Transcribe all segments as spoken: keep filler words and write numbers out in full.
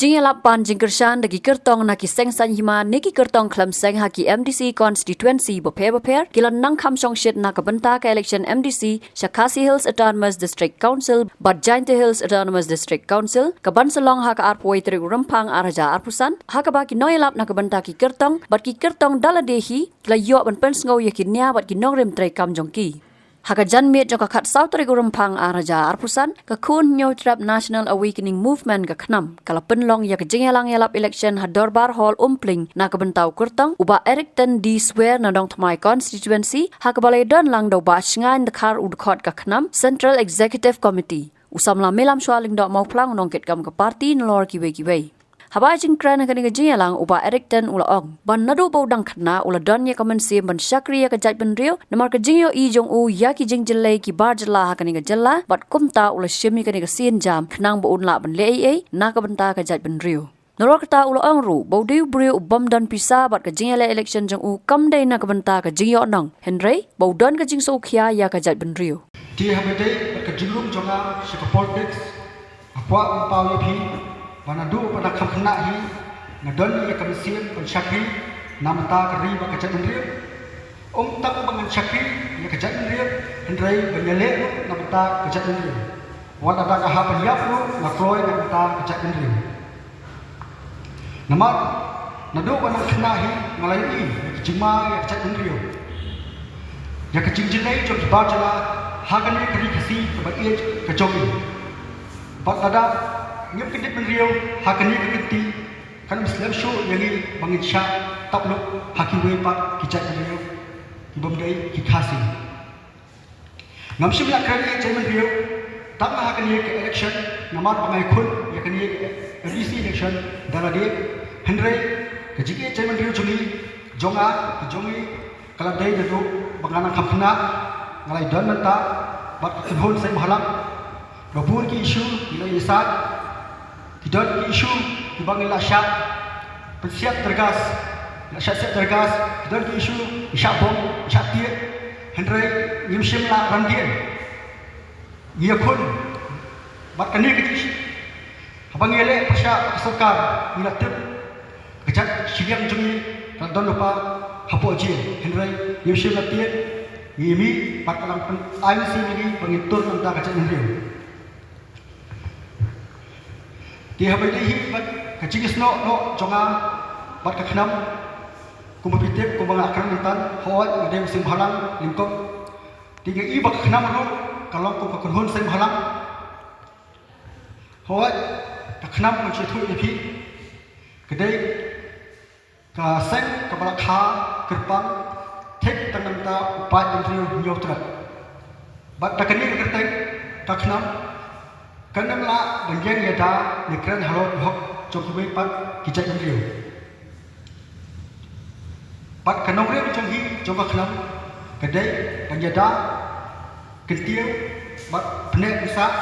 Jingïalap pan jingkyrshan da ki kyrtong na ki seng saiñ hima ne ki kyrtong khlem seng ha ki M D C constituency bapher bapher ki la nang kham shongshit na ka bynta ka election M D C sha Khasi Hills Autonomous District Council bad Jaintia Hills Autonomous District Council, ka ban sa long ha ka arphew tarik u Rymphang ar hajar arphew san, ha kaba ki nongïalap na ka bynta ki kyrtong bad ki kyrtong da lade hi ki la ïoh ban pynsngew ïa ki nia bad ki nongrim treikam jong ki. Ha ka janmiet jong ka khatsaw tarik u Rymphang ar hajar arphew san, ka Khun Hynñiewtrep National Awakening Movement, ka KHNAM, ka la pynlong ïa ka jingïalang ïalap election ha Dorbar Hall Umpling na ka bynta u kyrtong u Bah Eric Ten D Swer na Nongthymmai constituency, ha kaba la ïadon lang da u Bah Shngain Dkhar, u dkhot ka KHNAM Central Executive Committee, u samla Melam Shwa Lyngdoh Mawphlang, u nongkitkam ka party, nalor kiwei kiwei. Haba ai jingkren ha kane ka jingïalang, u Bah Eric Ten u la ong ba naduh ba u dang khynnah u la don ïa ka mynsiem ban shakri ïa ka jaitbynriew namar ka jingïohi jong u ïa ki jingjyllei ki bar jylla ha kane ka jylla, bad kumta u la shim ïa kane ka sienjam khnang ba un lah ban leh ei ei na ka bynta ka jaitbynriew. Nalor kata u la ong ruh ba u dei u briew u bym don pisa bad ka jingïaleh election jong u kam dei na ka bynta ka jingïohnong, hynrei ba u don ka jingsngewkhia ïa ka jaitbynriew. Te haba dei bad ka jingrung jong nga sha ka politics, nga kwah ban paw ïa phi ba naduh ba nga kham khynnah hi nga don ïa ka mynsiem ban shakri na ka bynta ka ri bad ka jaitbynriew. Ym tang ba ngan shakri ïa ka jaitbynriew, hynrei ban ïaleh ruh na ka bynta ka jaitbynriew. Wat lada nga hap ban ïap ruh nga kloi na ka bynta ka jaitbynriew. Namar naduh ba nga khynnah hi nga la ïohi ïa ka jingma ïa ka jaitbynriew, ïa ka jingjyllei jong ki bar jylla ha kane ka ri Khasi kaba ïeit ka jong ngi. Bad lada ngim kyndit bynriew ha kane ka kynti, kan ym slem shuh ïa ngi ba ngin shah tap lut ha kiwei pat ki jaitbynriew ki bym dei ki Khasi. Ngam shym la kren ïa ka jaitbynriew tang ha kane ka election namar ba nga ïakhun ïa kane ka M D C election da lade, hynrei ka jingïeit jaitbynriew jong ngi, jong nga, ka jong ngi, ka la dei naduh ba nga nang kham khynnah, nga la ïadon bynta bad ka kynhun seng bhalang. Ba bun ki issue ki la ïasaid, ki don ki issue kiba ngi la shah pynsiat tear gas, la shah siat tear gas, ki don ki issue ki shah bom, ki shah tied, hynrei ngim shym la randien. Ngi ïakhun bad kane ka jing, haba ngi ïaleh pyrshah ka sorkar, ngi la tip ka jait shiliang jong ngi ka la don lypa hapoh jel, hynrei ngim shym la tied. Ngi mih bad ka la pyn-, ai mynsiem ïa ngi ba ngin tur na ka bynta ka jaitbynriew. Te haba ïadei hi bad ka jingisnoh noh jong nga bad ka KHNAM, kumba phi tip, kumba nga kren mynta, hooid nga dei u seng bhalang lyngkot. Te nga i ba ka KHNAM ruh ka long kum ka kynhun seng bhalang. Hooid ka KHNAM, ngan shu ïathuh ïa phi, ka dei ka seng kaba la kha kyrpang thik tang na ka bynta u paidbynriew Hynñiewtrep. Bad da kane ka kyrteng ka KHNAM kan ym lah ban ïeng ïada ne kren halor ki hok jong kiwei pat ki jaitbynriew. Bad ka nongrim jong ngi, jong ka KHNAM, ka dei ban ïada, kyntiew bad bneh bnsah.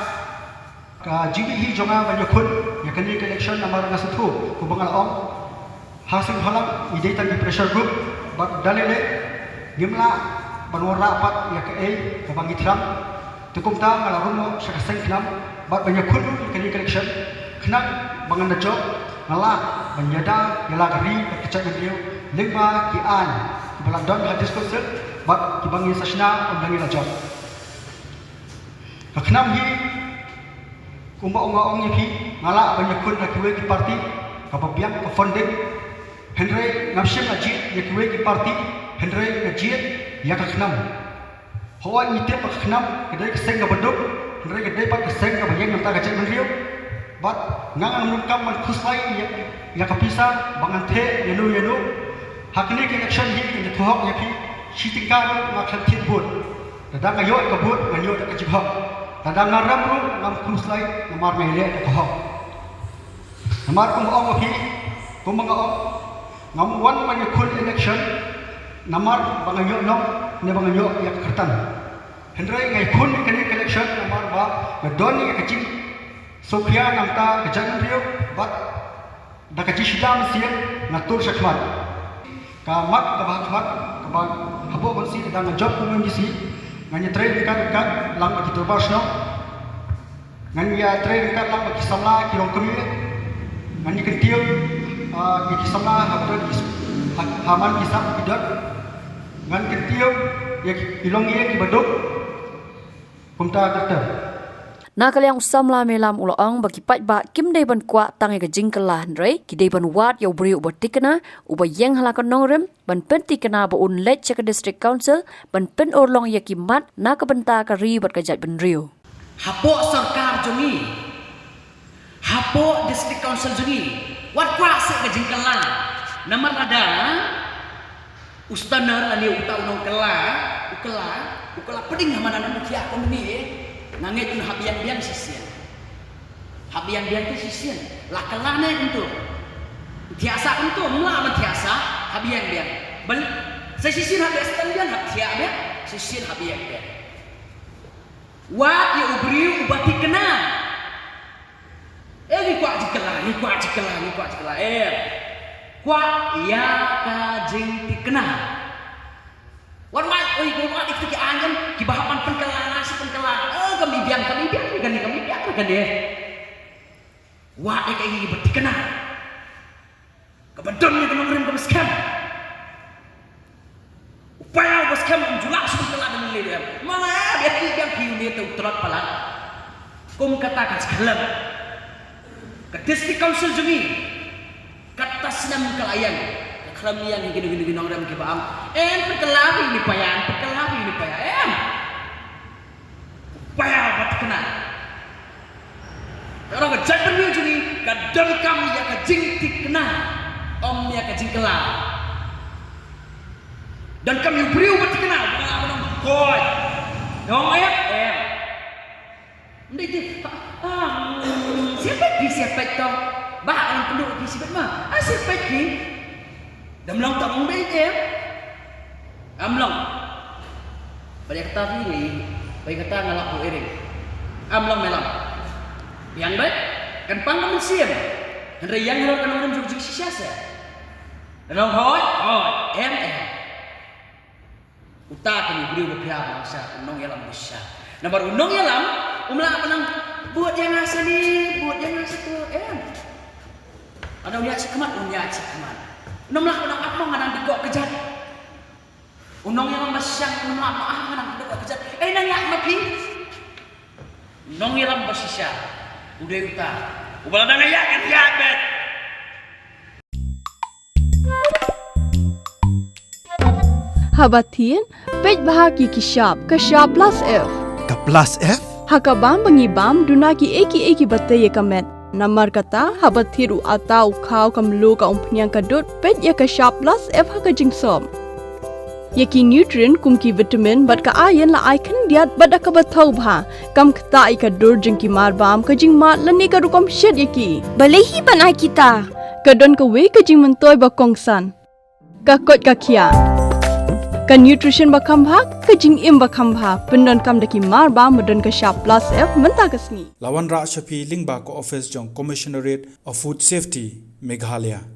Ka jingmih hi jong nga ban ïakhun ïa kane ka election namar nga sngewthuh kumba nga la ong, ha seng bhalang ngi dei tang ki pressure group bad da lei lei ngim lah ban wanrah pat ïa kaei kaba ngi thram. Te kumta nga la rung noh sha ka seng KHNAM bad ban ïakhun ïa kane ka election khnang ba ngan da jop, nga lah ban ïada ïa la ka ri bad ka jaitbynriew lyngba ki aiñ kiba la don ha District Council bad kiba ngi sa shna ynda ngi la jop. Ka KHNAM hi, kumba ong nga ong ïa phi, nga lah ban ïakhun ha kiwei ki party kaba biang ka funding. Hynrei ngam shym la jied ïa kiwei ki party, hynrei nga jied ïa ka KHNAM. Hooid ngi tip ba ka KHNAM ka dei ka seng kaba duk, hynrei ka dei pat ka seng kaba ïeng na ka bynta ka jaitbynriew. Bad nga ngam donkam ban khuslai ïa, ïa ka pisa ba ngan theh ïano ïano. Ha kane ka election hi ngan ïathuh hok ïa phi, shi tyngka ruh nga khlem thied vote. Lada nga ïoh ka vote, nga ïoh da ka jinghok. Lada nga rem ruh ngam khuslai namar nga ïaleh da ka hok. Namar kumba ong ïa phi, kumba nga ong, ngam wan ban ïakhun election namar ba nga ïoh nong ne ba nga ïoh ïa ka kyrteng. Hynrei nga ïakhun kane ka election namar ba nga don ïa ka jingsngewkhia na ka bynta ka jaitbynriew bad da ka jingshida mynsiem nga tur sha khmat. Ka mat kaba ha khmat kaba hapoh constituency, lada nga jop kum u MDC, ngan ïatrei ryngkat ryngkat lang bad ki dorbar shnong. Ngan ïatrei ryngkat lang bad ki samla, ki longkmie. Ngan ïa kyntiew, ah, ïa ki samla haba dot ki s-, ha, ha man ki sap ki dot. Ngan kyntiew ïa ki, ki longïing kiba duk. Kumta kata. Na ka liang u samla Meilam u la ong ba ki paidbah kim dei ban kwah tang ïa ka jingkylla hynrei ki dei ban wad ïa u briew uba thikna, uba ïeng ha la ka nongrim, ban pynthikna ba un leit sha ka District Council, ban pynurlong ïa ki mat na ka bynta ka ri bad ka jaitbynriew. Hapoh sorkar jong ngi, hapoh District Council jong ngi, wat kwah seh ka jingkylla. Namar lada u Stunner lane uta u nongkylla, u kylla, u kylla pdeng ha madan, u thiah kumne, nga ngeit un hap ïeng biang shisien. Hap ïeng biang te shisien. La kylla ne kumto, thiah sah kumto, ym lah ban thiah sah, hap ïeng biang. Bel, sa shisien hap ïeng, sdang biang hap thiah biang, shisien hap ïeng biang. Wat ïa u briew uba thikna. Eh, ngi kwah jingkylla, ngi kwah jingkylla, ngi kwah jingkylla. Eh, kwah ïa ka jingthikna. Wat, wat, oi, wat, wat, ïa kita ki aiñ kiba hap ban pynkylla, na shi pynkylla. Eh, kam i biang, kam i biang, kam i biang, kam i biang, kam i biang. Wat ïa ka, ïa kiba thikna. Kaba don ïa ka nongrim kaba skhem. U paidbah uba skhem um ju lah shu kylla da lei lei. Ma nga ïa ki biang ki une te u tlot palat. Kum kata ka skhem. Ka District Council jong ngi, kata snem ka la ïeng. Ka khlem ïeng ïa kino kino ki nongrim kiba ong, em, pynkylla ïa une paidbah, em, pynkylla ïa une paidbah, em. Paidbah ba thikna. Ka ong ka jaitbynriew jong ngi ka donkam ïa ka jingthikna, ym ïa ka jingkylla. Donkam ïa u briew ba thikna, ba nga la ban ong, hooid. Dang em, em. Ym dei te, ah, mm, siap peit phi, siap peit to. Bah, ngan pynduh phi siap peit ma. Ah, siap peit phi. Dang long tang ong dei em. Am long. Bad ïa kata phi ngi, bad ïa kata nga lah buh iring. Am long Meilam. Biang bad kan pang ka mynsiem. Hynrei ïa ngi ruh kan ong rim juk juk shisha se. Kan ong hooid, hooid, em, em. Uta kan u briew ba pria ba shisha, u nongïalam ba shisha. Namar u nongïalam um lah ban ong, bud ïa nga shane, bud ïa nga shato, em. Lada u ïaid shakhmat, un ïaid shakhmat. Um lah ban ong, ap mo nga nang dkoh kjat. U nongïalam ba shisha um lah ban ong, ap mo nga nang dkoh kjat. Ei, nang ïaid ma phi. U nongïalam ba shisha u dei uta uba lada nga ïaid, ngan ïaid beit. Haba thied, peit bha ki ki shap, ka shap plus F. Ka plus F? Ha ka bam ba ngi bam, duna kiei kiei kiba tei ïa ka met. Namar kata, haba thied u atta, u khaw, ka mluh, ka umphniang, ka dud, peit ïa ka shap plus F ha ka jingsop. Ïa ki nutrient kum ki vitamin bad ka iron la ai khyndiat bad da kaba thaw bha. Kam ktah ïa ka dur jong ki marbam, ka jingmad lane ka rukom shet ïa ki. Balei hi ban ai kita? Ka don kawei ka jingmyntoi ba kongsan. Ka koit ka khiah. Ka nutrition ba kham bha, ka jingim ba kham bha. Pyndonkam da ki marbam ba don ka shap plus F mynta ka sngi. La wanrah sha phi lyngba ka office jong Commissionerate of Food Safety, Meghalaya.